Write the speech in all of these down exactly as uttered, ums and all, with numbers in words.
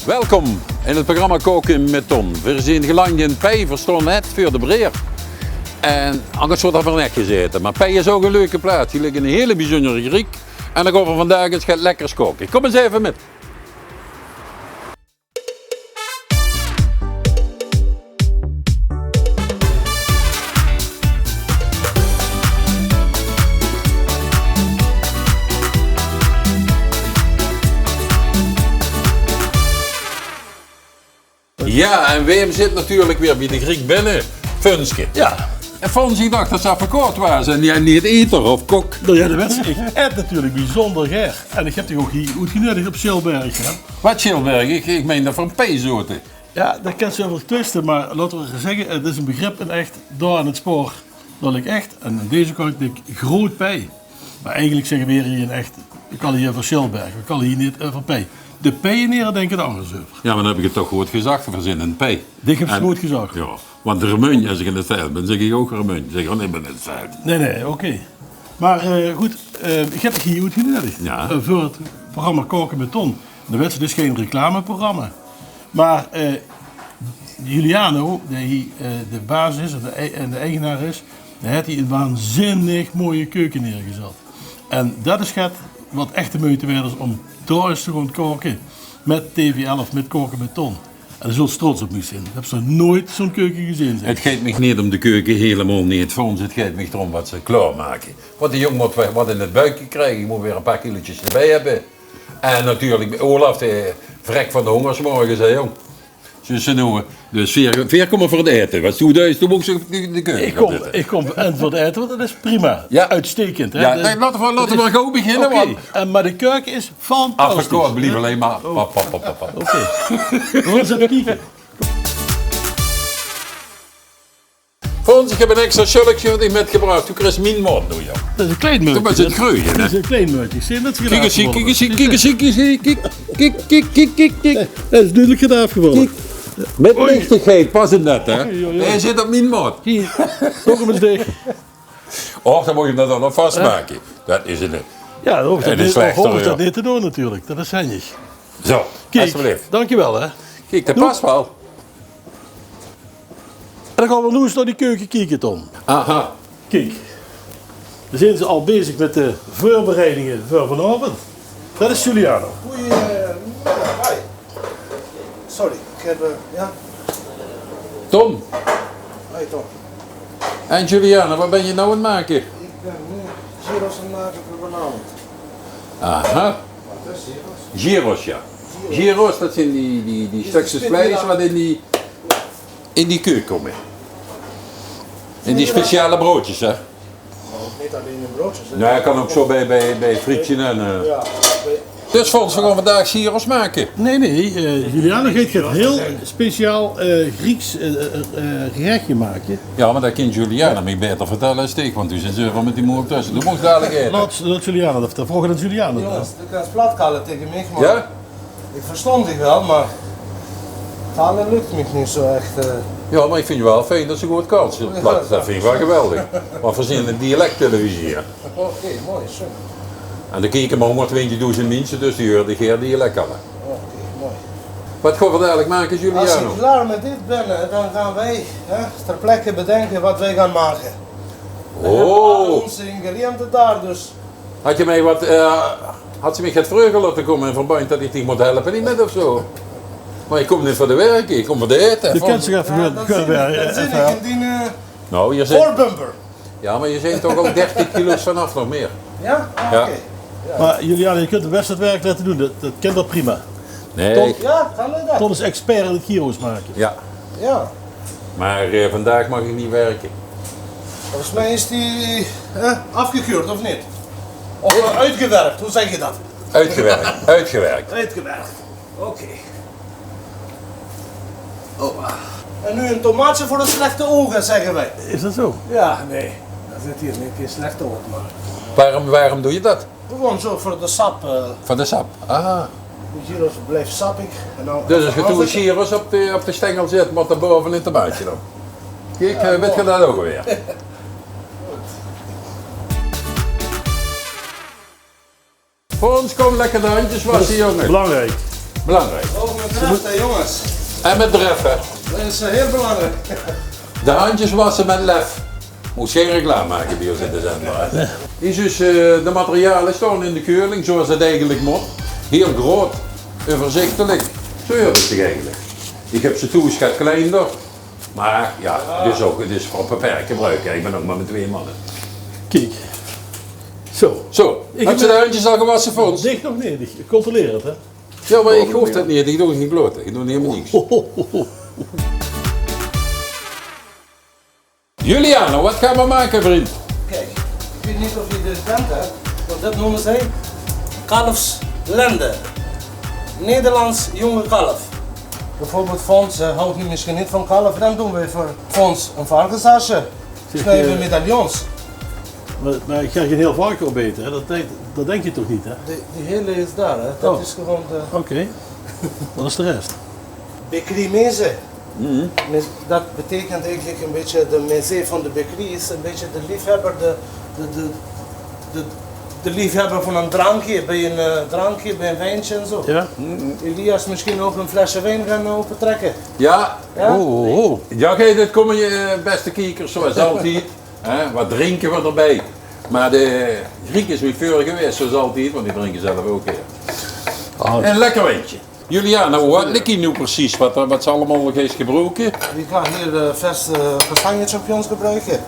Welkom in 't programma Kaoke mit Ton. Veer zeen gelandj in Pey, veer staon net veur de Breer. En angers waert d'r veur nek gezaete. Mer Pey is ouch 'n leuke plaats. Hie ligk 'n hele biezunjere Griek. En dao gaon veer vandaag ins get lekkers kaoke. Kóm ins effe mit. Jao, en wae zit natuurlik weer bie de Griek binne? Fons. Jao. En Fons, ich dach det se advocaat waas en neet, neet eter of kok. Noe jao, det wèts se. Ich aet natuurlik biezunjer gaer. En ich höb dich ouch hie oetgeneudig op Sjilberg, hè? Waat Sjilberg? Ich, ich mein det veer in Pey zote. Jao, dao kins se euver twiste, mer laote v'r zègke, 't is ein begrip in Ech, dao aan 't spoor, dao ligk Ech, en aan deze kantj ligk Groot Pey. Mer eigelik zègke veer hie in Ech, veer kalle hie euver Sjilberg, veer kalle hie neet euver Pey. De Peyenere dinke d'r angers euver. Jao, mer dan höb ich 't toch good gezag, veer zeen in Pey. Dich höbs 't good gezag. Jao, want Remunj, es ich in 't veldj bin, zègk ich ouch Remunj. Zègk ich ouch neet, ich bin in 't veldj. Nae, nae, oké. Mer, eh, good, eh, ich höb dich hie oetgeneudig. Jao. Eh, veur 't programma Kaoke mit Ton. Dan wèts se, 't is gein reclameprogramma. Mer, eh, Juliano, dae hie, eh, de baas is en de ei-, en de eigenaar is, dae haet hie ein waanzinnig mooie keuke neergezat. En det is get waat ech de meujte waerd is óm dao ins te gaon kaoke mit T V elf, mit Kaoke mit Ton. En dao zóls se trots op mich zeen. Ich höb nog noeats zoe'n keuke gezeen, zèk. 't Geit mich neet óm de keuke, hielemaol neet, Fons. 't Geit mich d'róm waat ze klaormake. Want de jóng mót waat in 't buikje kriege, mót weer ein paar kilootjes d'rbie höbbe. En natuurlik, Olaf, dae vrek van de hónger 's morges, hè, jóng. Zjus, noe, dus veer, veer kómme veur 't aete. Waat doe deis, doe mós de, de keuke. Ich kóm, ich kóm en veur 't aete, want det is prima. Jao. Oetstekend, hè? Jao, nae, laote v'r, laote v'r gaw beginne, oké, want en, mer de keuke is fantastisch. Advocaat blief allein mer pap, pap, pap, pap, pap. Oké. V'r gaon ins effe kieke. Fons, ich höb ein extra sjöllekske veur dich mitgebrach. Doe kriegs mien maot noe, jóng. Det is ein klein meutje. Doe bès 't greuje, hè? Det is ein klein meutje. Ich zeen det ze... Kiek ins, kiek ins, kiek ins, kiek ins, kiek. Kiek, kiek, kiek, kiek, kiek. Nae, det is dudelik get aafgevalle. Kiek. Mit lichtigheid, pas op det, hè? Oei, oei, oei. Hae zit op mien maot. Hie, kók 'm ins dich. Och, dan mót ich 'm dan nog vasmake. Det is 't neet. Jao, dan hoof ich det neet te doon natuurlik. Det is henjig. Zo, alsjeblieft. Dankjewel, hè. Kiek, det pas waal. En dan gaon v'r noe ins nao die keuke kieke, Ton. Aha. Kiek, dan zeen ze al bezig mit de veurbereidinge veur vanaovend. Det is Juliano. Goeiemiddag, hoi. Sorry, ich höb, eh, jao. Ton. Hoi, Ton. En Juliano, waat bès se noe aan 't make? Ich bön noe gyros aan 't make veur vanaovend. Aha. Waat is gyros? Gyros, jao. Gyros, det zeen die, die, die stökskes vleis waat in die, in die keuk kómme. In die speciale broodjes, hè? Mer ouch neet allein in broodjes, hè? Jao, kan ouch zo bie, bie, bie frietje en, eh. Jao, bie... Dus Fons, v'r gaon vandaag gyros make. Nae, nae, eh, Juliano geit get hiel speciaal, eh, Grieks, eh, eh, eh, gerechtje make. Jao, mer det kin Juliano mich baeter vertèlle es ich, want doe zits zeuver mit die moel tösse. Doe mós dalik aete. Laot, laot Juliano det, det vraog aan Juliano. Jónges, doe kins plat kalle taenge mich, mer... Jao? Ich verstaon dich waal, mer tale lök mich neet zo ech, eh. Jao, mer ich vinj 't waal fijn det se good kals, plat. Det vinj ich waal geweldig. Want veer zeen ein dialektelevisie, hè. Oké, mooi, zo. En d'r kieke mer hóngerdtwintigdoezend minse, dus die heure gaer dialek kalle. Oké, mooi. Waat gaon veer dalik make, Juliano? Es ich klaor mit dit bön, dan gaon veer, hè, ter plekke bedinke waat veer gaon make. Oh. Veer höbbe al ós ingrediënte dao, dus Hads se mich waat, eh, hads se mich get vreuger laote kómme in verbandj det ich dich mót helpe, neet mit of zo? Mer ich kóm neet veur de werke, ich kóm veur 't aete. Doe kins toch effe... Jao, gewoon, dan gewoon zeen ich, weer dan zeen ich effe in die, eh, nou, hie zeen... Voorbumper. Jao, mer hie zeen toch al dertig kilo's vanaaf, nog mieë. Jao? Ah, jao. Oké. Jao. Mer Juliano, doe kins 't bès 't werk laote doon, det, det kint waal prima. Nae. Ton, jao, kan det? Ton is expert in 't gyros make. Jao. Jao. Mer, eh, vandaag maag ich neet werke. Volges mich is die, hè, aafgekeurd, of neet? Of, eh, oetgewerk, wie zègk se det? Oetgewerk, oetgewerk. Oetgewerk, oké. Oh. En noe ein tomaatje veur de slechte ouge, zègke veer. Is det zo? Jao, nae. Det zit hie neet in slechte ouge, mer... Waorom, waorom doos se det? Gewoon zo veur de sap, eh. Veur de sap, aha. De gyros blijf sappig. En dan... Dus es se gyros op de, op de stengel zits, mót d'r baove ein tomaatje op. Kiek, eh, wèts se det ouch weer. Veur ós kóm lekker de hendjes wasse, jónges. Belangriek. Belangriek. Met dref, hè, jónges. En met dref, hè. Det is, eh, hiel belangriek. De hendjes wasse met lef. Mós gein reclame make bie ós in de zendmaar, hè. Hie is dus, eh, de materiale staon in de keuling, zoeas det eigelik mót. Hiel groot, euverzichtelik. Zoe huuert 't zich eigelik. Ich höb ze thoes get kleinder. Mer jao, 't is ouch, 't is veur beperk gebroek, hè. Ich bön ouch mer mit twee manne. Kiek. Zo. Zo, höbs se de hendjes al gewasse, Fons? Dich nog neet, ich controleer 't, hè. Jao, mer ich hoof det neet, ich doon gein klote, ich doon hielemaol niks. Juliano, waat gaon v'r make, vrund? Kiek, ich weit neet of geer dit kènt, hè, want det neume ze kalfslender. Nederlands jonge kalf. Bieveurbeeld, Fons, eh, houw noe mesjien neet van kalf, dan doon v'r veur Fons ein varkenshasje. Zègk, snije v'r, eh, medaillons. Mer, mer ich gaon gein hiel varke opete, hè? Det dink, det dink geer toch neet, hè? Die, die hiele is dao, hè? Det is gewoon de... Oké. Waat is de res? Becri Meze. Mes-, det beteikent eigelik ein bietje, de Meze van de Becri is ein bietje de leefhöbber, de, de, de, de, de leefhöbber van ein drankje, bie ein, eh, drankje, bie ein wientje en zo. Jao. Elias, mesjien ouch ein flesje wien gaon, eh, opetrèkke. Jao. Jao? Oh, oh, oh. Jao, geer, det kómme, eh, bèste kiekers, zoeas altied. Hè, waat drinke v'r d'rbie? Mer de Griek is neet veur gewaes, zoeas altied, want die drinke zelf ouch, hè. Ah. Ein lekker wientje. Juliano, waat ligk hie noe precies? Waat, waat ze allemaol geis gebroeke? V'r gaon hie, eh, verse, eh, kastanje-champignons gebroeke.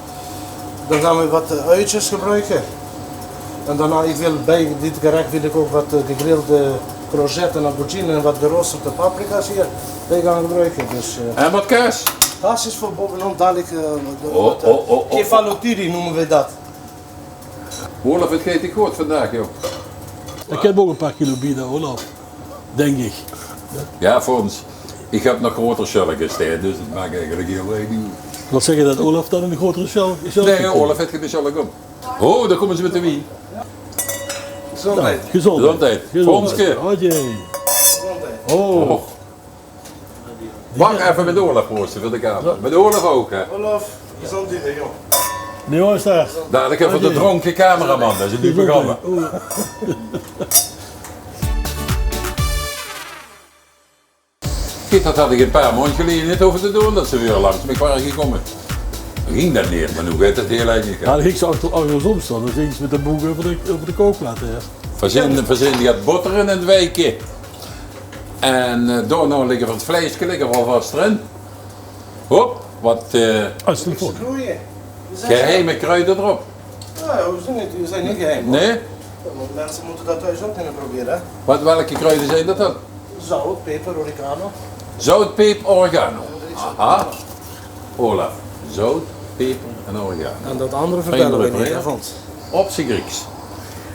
Dan gaon v'r waat, eh, uidjes gebroeke. En daonao, ich wil bie dit gerech wil ich ouch waat, eh, gegrilde courgette en aubergine en waat geroosterde paprika's hie bie gaon gebroeke. Dus, eh, en waat kaas? Kaas is veur bovenop, dalik, eh, de, oh, oh, oh, oh, oh. Kefalotiri neume v'r det. Olaf, 't geit dich good vandaag, jóng. Ich höb ouch ein paar kilo bie, Olaf. Dink ich. Jao, Fons. Ich höb nog groter sjölle gestaon, dus 't maak eigelik hiel weinig oet. Waat zègk geer, det Olaf dan ein groter sjöl, sjöl... Nae, Olaf haet gein sjölle óm. Oh, dao kómme ze mit de wien. Gezóndheid. Jao, gezóndheid. Gezóndheid. Fonske. Adje. Gezóndheid. Oh. Oh. Wach effe, mit Olaf prooste veur de camera. Jao. Mit Olaf ouch, hè? Olaf, gezóndheid, jóng. Nae, hoor, is dao. Dalik höbbe v'r de dronke cameraman, det is ein nuuj programma. Gezóndheid. Oh. Kiek, det haw ich ein paar maondj geleje neet hove te doon, det ze weer langs mich wore gekómme. Dan ging det neet, mer noe geit 't hiel eigelik. Jao, dan ging ze achter, achter ós óm staon, dan ging ze mit de boek euver de, euver de kookplaat, hè. Veer zeen, veer zeen die aan 't bottere en wieke. En, eh, daonao ligke v'r 't vleis, ligke v'r alvas d'rin. Hop, waat, eh, geheime kruide d'rop. Jao, veer zeen neet, veer zeen neet geheim, huur. Nae? Jao, mer minse mótte det thoes ouch kinne probere, hè? Waat, welke kruide zeen det dan? Zout, peper, oregano. Zout, peper, oregano. Aha. Olaf, zout, peper en oregano. En det anger vertèlle v'r neet, hè, Fons? Op z'n Grieks.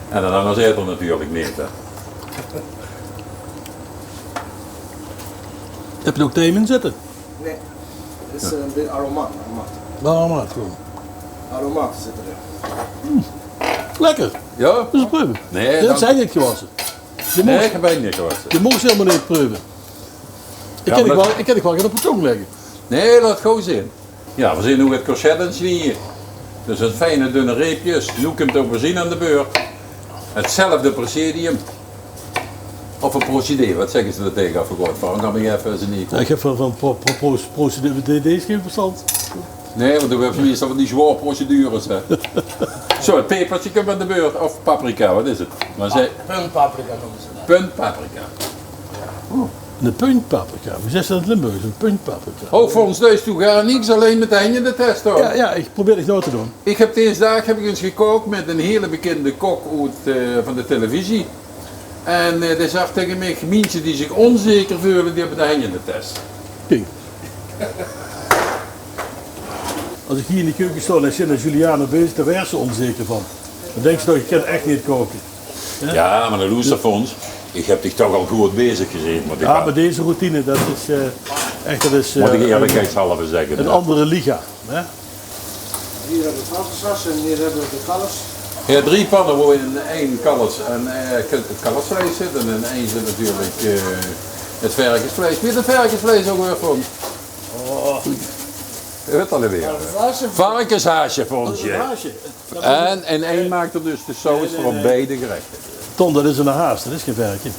En det anger zaet 'r natuurlik neet, hè. Höbs se ouch tijm in zitte? Nae. Det is, eh, ein bietje aromaat, aromaat. Aromaat gewoon. Aromaat zit d'rin. Lekker. Jao? Det is preuve. Nae, det is eigelik gewasse. Nae, ich höb 't neet gewasse. Doe moogs 't hielemaol neet preuve. Ich kin 't waal, ich kin 't waal gaon op de tóng lègke. Nae, laot gaw zeen. Jao, veer zeen noe 't courgette aan 't snieje. Dus in fijne dunne reepjes. Noe kump de aubergine aan de beurt. 'Tzelfde procedium. Of ein procedé, waat zègke ze dao taenge, Affegaot? Veur, kan mich effe ze neet... Jao, ich höb van, van pro-, pro-, pro-, procedé, de-, deze gein verstand. Nae, want doe höbs meistal van die zwaor procedures, hè. Zo, 't peperke kump aan de beurt, of paprika, waat is 't? Mer ze... Puntpaprika neume ze det. Puntpaprika. Oeh. Ein puntpaprika. Wie zaes se det in 't Limburgs? Ein puntpaprika. Oh, Fons, det is toch gaar niks, allein mit de henj in de tès, huur. Jao, jao, ich probeer dich nao te doon. Ich höb dees daag höb ich ins gekook mit eine hiele bekinde kok oet, eh, van de televisie. En, eh, dae zag taenge mich: "Minse die zich onzeker veule, die höbbe de henj in de tès." Kiek. Es ich hie in de keuke staon en ich zeen Juliano bezig, dan waers se onzeker van. Dan dinks se toch, ich kin ech neet koke. Jao? Jao, mer noe loester, Fons, ich höb dich toch al good bezig gezeen, want ich... Jao, mer deze routine, det is, eh, ech, det is, eh, mót ich eerlikheidshalve zègke, ein anger liga, hè? Hie höbbe v'r varkessasje en hie höbbe v'r de kalfs. Jao, drie panne, wo in ein kalfs-, en, eh, 't kalfsvleis zit en in ein zit natuurlik, eh, 't verkesvleis. Wie 't verkesvleis ouch weer, Fons? Oh. Höb 't al weer. Varkeshaasje. Varkeshaasje, Fons. Varkeshaasje. En, en hae maak dus de saus veur op beide gerechte. Ton, det is ein haas, det is gein verke.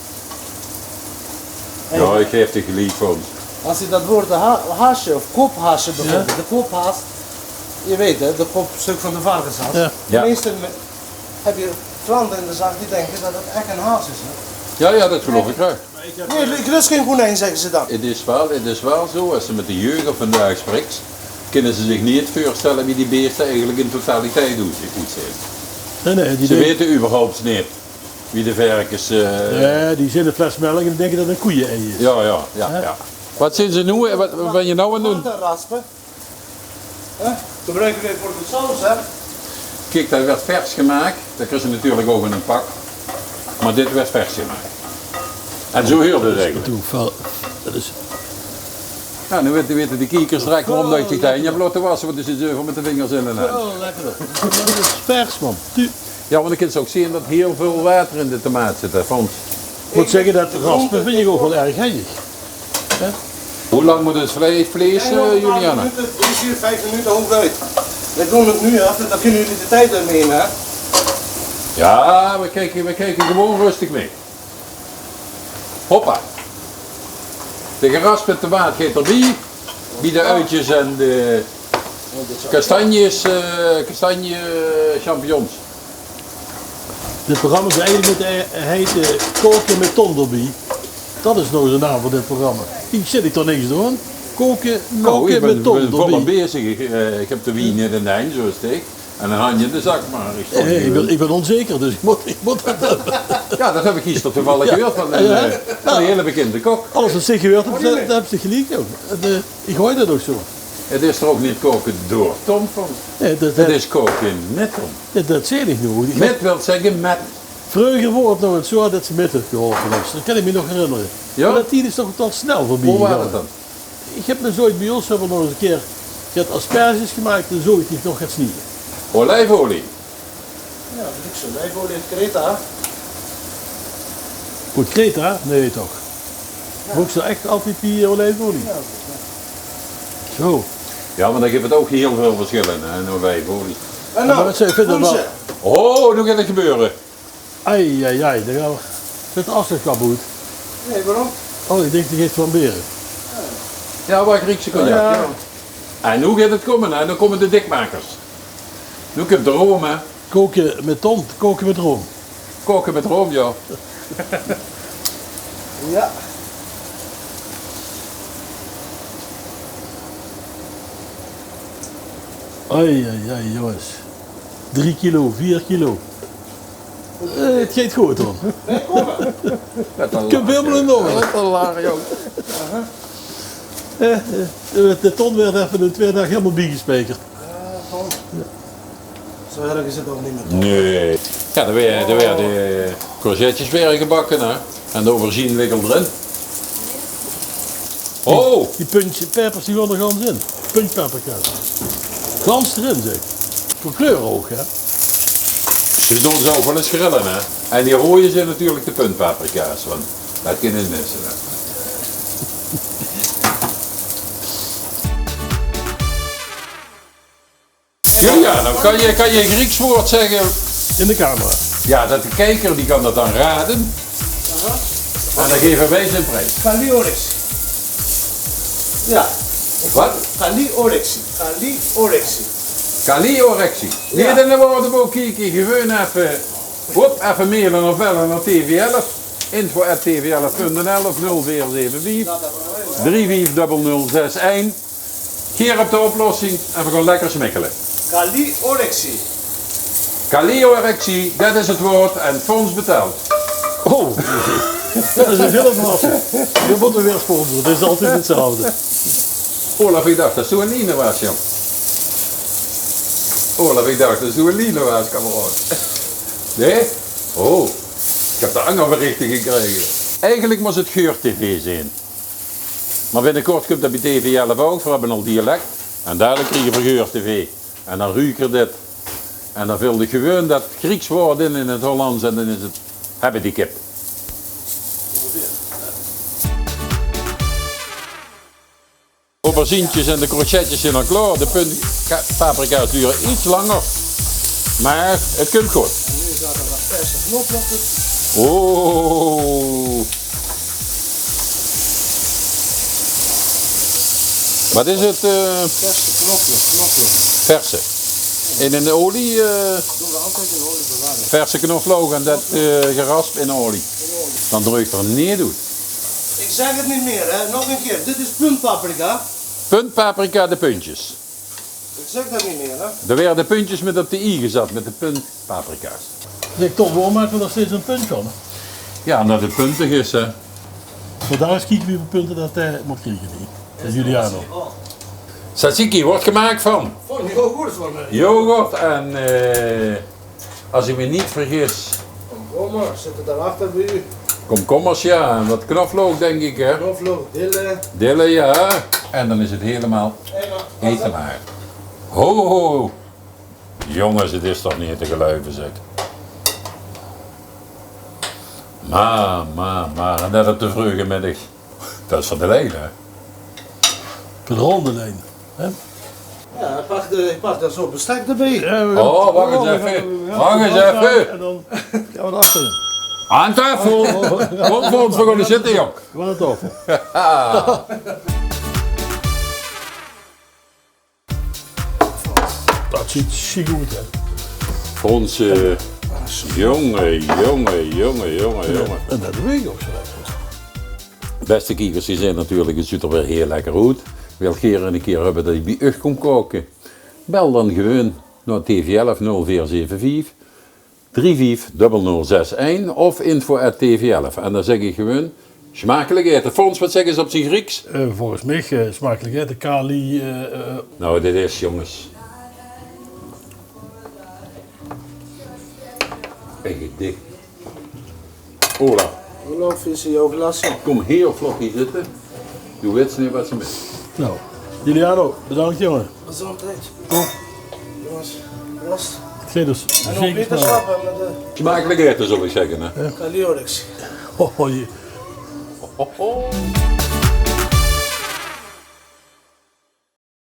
Jao, ich gaef dich geliek, Fons. As se dat woord de ha-, haasje of koophaasje bieveurbeeld, de koophaas, geer weit, hè, de koopstuk van de varkes haas. Jao. De meiste me-, höbbe klante in de zaak die dinke dat 't ech 'ne haas is, hè. Jao, jao, dat geluif ich graag. Nae, 't is gein konijn, zègke ze dan. 't Is waal, 't is waal zoe, as se mit de jeug van vandaag spriks, kinne ze zich neet veurstelle wie die beeste eigelik in totaliteit oet-, oetzeen. Nae, nae, die weite überhaupt neet wie de verkes, eh, nae, die zeen 'n fles mèlk en dinke dat 't 'n koeie-ei is. Jao, jao, jao, jao. Wat zeen ze noe, wat, wat bön je noe aan 't doon? Water raspe. Hè? Gebruke v'r veur de saus, hè? Kiek, dat wuuert vers gemaak. Dat kriegs se natuurlik ouch in e pak. Mer dit wuuert vers gemaak. En zoe huurt 't eigelik. Jao, noe weite, weite de kiekers direk waorom dat ich de henj höb laote wasse, want die zit zeuver mit de vingers in de henj. Jao, lekker. Dat is vers, man. Jao, want dan kins se ouch zeen dat hiel väöl water in de tomaat zit, hè, Fons? Ich mót zègke, dat raspe vinj ich ouch waal erg henjig. Hè? Wie lang mót 't vleis, vleis, eh, Juliana? Ein minute, drie, veer, vief minute hooguit. V'r doon 't noe, hè. Dan kinne geer de tied innumme, hè. Jao, v'r kieke, v'r kieke gewoon rustig mit. Hoppa. De geraspe tomaat geit d'rbie. Bie de oetjes en de kastanjes, eh, kastanje, champignons. Dit programma zów eigelik mótte heite Kaoke mit Ton d'rbie. Dat is noe de naam van dit programma. Ich zit toch niks te doon. Kaoke, kaoke mit Ton d'rbie. Ich bön, ich bön volop bezig. Ich, eh, ich höb de wien neet in de henj, zoe is 't. En 'n henj in de zak, mer ich... Nae, ich bön, ich bön ónzeker, dus ich mót, ich mót dat höbbe. Jao, dat höb ich gister toevallig gehuurd van 'ne, eh, van 'ne hiele bekinde kok. Alles wat ich gehuurd höb, dat höb ich geliek ouch. En, eh, ich huur dat ouch zoe. 't Is toch ouch neet kaoke door Ton, Fons? Nae, dat, dat is kaoke mit Ton. Jao, dat zeen ich noe. Mit wil zègke mit. Vreuger woor 't nog ins zoe dat ze mit 't kaoke waas. Dat kin ich mich nog herinnere. Jao? Mer dat tied is toch waal snel veurbie gegange. Wie waor dat dan? Ich höb me zoe, bie ós höbbe v'r nog ins 'ne kier get asperges gemaak, toen zoog ich nog get snie. Olijfolie. Jao, dat is olijfolie, Kreta. Good, Kreta? Nae, toch? Gebroeks se ech altied die olijfolie? Jao, jao. Zoe. Jao, mer dan guf 't ouch hiel väöl versjille, hè, in olijfolie. En noe, mer dat zeen, ich vinj 't waal. Oh, noe geit 't gebeure. Ai, ai, ai, dao geit de afstand kapoet. Nae, waorom? Oh, ich dink, die geit flambere. Jao, waat krieg se cognac, jao. En noe geit 't kómme, hè? Noe kómme de dikmakers. Noe kump de room, hè? Kaoke mit Ton, kaoke mit room. Kaoke mit room, jao. Jao. Ai, ai, ai, jónges. Drie kilo, veer kilo. Eh, 't geit good, huur. 't Kump hielemaol in orde. Wat ein lach, jóng. Eh, eh, de Ton wuuert effe in twieë daag hielemaol biegespeikerd. Jao, Ton. Zoe erg is 't ouch neet mie, Ton. Nae. Jao, d'r waere, d'r waere de courgettes waere gebakke, hè. En de aubergine ligk al d'rin. Oh! Die, die puntje pepers, die gaon d'r gans in. Puntje paprika's. Gans d'rin, zeg. Veur kleur ouch, hè? Ze doon ze ouch waal ins grille, hè? En die roeje zeen natuurlik de puntpaprika's, want dat kin neet misse, hè? Juliana, kan je, kan je 'n Grieks woord zeggen? In de camera. Ja, dat de kijker die kan dat dan raden. Aha. En dan geven wij zijn prijs. Kalli órexi. Ja. Wat? Kalli órexi. Kalli órexi. Kalli órexi. Ja. Neet in de woordebook kieken, gewoon even, hop, even mailen of bellen naar T V elf. Info at T V elf punt N L of nul veer zeven vief, drie vief dubbel nul zes ein. Geer höb de oplossing en veer gaon lekker smikkele. Kalli órexi. Kalli órexi, det is 't waord en Fons betelt. Oh, det is 'n filmwasse. Veer mótte weer sponsore, det is altied 'tzelfde. Olaf, ich dach det doe 'n Line waas, jóng. Olaf, ich dach det doe 'n Line waas, kameraod. Nae? Oh, ich höb dao anger berichte gekrege. Eigelik mós 't geur-tv zeen. Mer binnekort kump det bie T V elf ouch. Veer höbbe al dialek. En dalik kriege veer geur-tv. En dan ruuk geer dit. En dan vul ich gewoon det Grieks waord in, in 't Hollands en dan is 't, höb ich die kip. Aubergientjes en de courgettes zeen al klaor. De punt-, ka-, paprika's dore get langer. Mer 't kump good. En noe geit d'r waat verse knoflook in. Oh. Wat is 't? Eh, verse knoflook, knoflook. Verse. In 'n olie, eh, verse knoflook en det, eh, gerasp in olie. Dan dreug 'r neet oet. Ik zeg het niet meer, hè. Nog een keer. Dit is puntpaprika. Puntpaprika, de puntjes. Ik zeg dat niet meer, hè. D'r waere de puntjes mit op de i gezat, mit de puntpaprika's. Zeg, toch waor make we nog steeds 'n punt van, hè? Ja, omdat 't puntig is, hè. Vandaag kieke wie veul punte det, eh, mót kriege, hè. Juliano. Tzatziki wordt gemaakt van yoghurt en, eh, als ik me niet vergis, komkommers zitten daarachter bij u. Komkommers, ja, en wat knoflook, denk ik, hè? Knoflook, dille. Dille, ja. En dan is het helemaal eten maar. Ho, ho. Jongens, het is toch niet te geluiven, zeg. Maar, maar, maar, en det op de vreuge middig. Det is van de lijn, hè? Van de ronde lijn, hè? Ja, ik pak, de, ik pak daar zo bestek erbij. Ja, we gaan... Oh, wacht eens even. Wacht eens even. En dan gaan we erachter. Aan tafel. Kom, Fons, we gaan zitten, jong. We gaan aan tafel. Det zuut sjiek oet, hè. Fons, eh, jonge, jonge, jonge, jonge, jonge. En det doon ik ook zo lekker. Beste kiekers, geer zeet natuurlijk, het zuut er weer heel lekker oet. Wilt geer 'ne kier höbbe det ik bie uch kom kaoke? Bel dan gewoon nao T V elf nul veer zeve vief drie vief dubbel nul zes ein of info at T V elf. En dan zeg ik gewoon, smakelijk eten. Fons, wat zegge ze op zien Grieks? Eh, volgens mich, eh, smakelijk eten, kali, eh, eh. Nou, dit is, jongens. Een gedicht. Olaf. Olaf is hier ook lastig. Kom heel vlot hier zitten. Doe wits niet wat ze mist. Nou, Juliano, bedankt, jongen. Gezondheid. Top. Jongens, proost. Het geet dus en nog zeker beterschap, hè, met de... Smakelijk eten, zal ik zeggen, hè? Ja. Calorix. Oh, oh, je... Oh, oh.